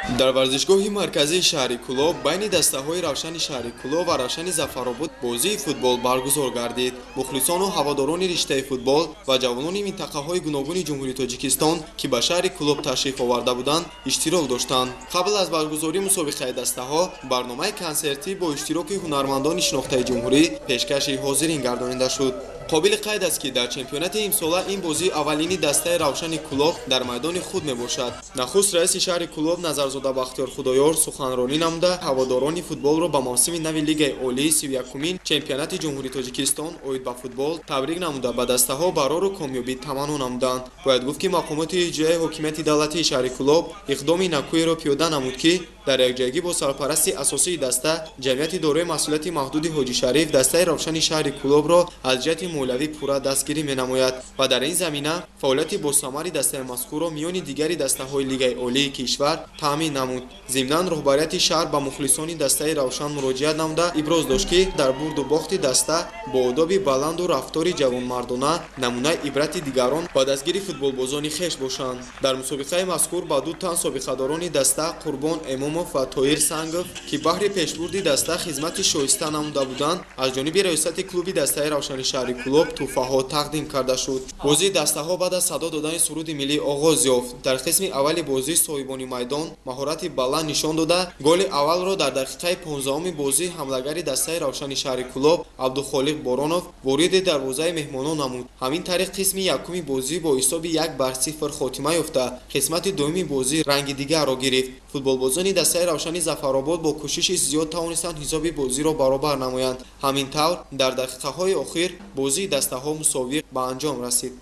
Дар варзишгоҳи марказии шаҳри Кӯлоб байни дастаҳои Равшани шаҳри Кӯлоб ва Равшани Зафаробод бозии футбол баргузор гардид. Мухлисону ҳаводорони риштаи футбол ва ҷавонони минтақаҳои гуногуни Ҷумҳурии Тоҷикистон, ки ба шаҳри Кӯлоб ташриф оварда буданд, иштирок доштанд. Қабл аз баргузории мусобиқаи дастаҳо барномаи консертӣ бо иштироки ҳунармандони шинохтаи ҷумҳурӣ пешкаши ҳозирин гардонида шуд. Қобили қайд аст, ки дар чемпионати имсола ин бозии аввалини дастаи Равшани Кӯлоб дар майдони худ мебошад. Нахуст раиси шаҳри Кӯлоб Назарзода Бахтиёр Худоёр суханронӣ намуда, ҳаводорони футболро ба мавсими нави Лигаи олии 31-умин чемпионати Ҷумҳурии Тоҷикистон оид ба футбол табрик намуда, ба дастаҳо барору комёбӣ таманно намуданд. Бояд гуфт, ки мақомоти иҷроияи ҳокимияти давлатии шаҳри Кӯлоб иқдоми накӯеро пиёда намуд, ки дар якҷоягӣ бо сарпарасти асосии даста, ҷамъияти дорои масъулияти маҳдуди Ҳоҷи Шариф, дастаи Равшани шаҳри Кӯлобро аз ҷиҳати молиявӣ пурра дастгирӣ менамояд ва дар ин замина фаъолияти босамари дастаи мазкурро миёни дигари дастаҳои Лигаи олии кишвар таъмин намуд. Зимнан, роҳбарияти шаҳр ба мухлисони дастаи Равшан муроҷиат намуда, иброз дошт, ки дар бурду бохти даста бо одоби баланду рафтори ҷавонмардона намунаи ибрати дигарон ба дастгири футболбозони хеш бошанд. Дар мусобиқаи мазкур ба ду тан собиқадорони даста, Қурбон Эмомов ва Тоир Сангов, ки баҳри пешбурди даста хизмати шоиста намуда буданд, аз ҷониби раёсати клуби дастаи Равшани шаҳри Кӯлоб тӯҳфаҳо тақдим карда шуд. Бозии дастаҳо баъд аз садо додани суруди миллӣ оғоз ёфт. Дар қисми аввали бозӣ соҳибони майдон маҳорати баланд нишон дода, голи аввалро дар дақиқаи 15-уми бозӣ ҳамлагари дастаи Равшани шаҳри Кӯлоб Абдухолиқ Боронов вориди дарвозаи меҳмонон намуд. Ҳамин тариқ, қисми якуми бозӣ бо ҳисоби 1-0 хотима ёфта, қисмати дуюми бозӣ ранги дигарро гирифт. Футболбозони дастаи Равшани Зафаробод бо кӯшиши зиёд тавонистанд ҳисоби бозиро баробар намоянд. Ҳамин тавр, дар дақиқаҳои охир бозии дастаҳо мусовиқ ба анҷом расид.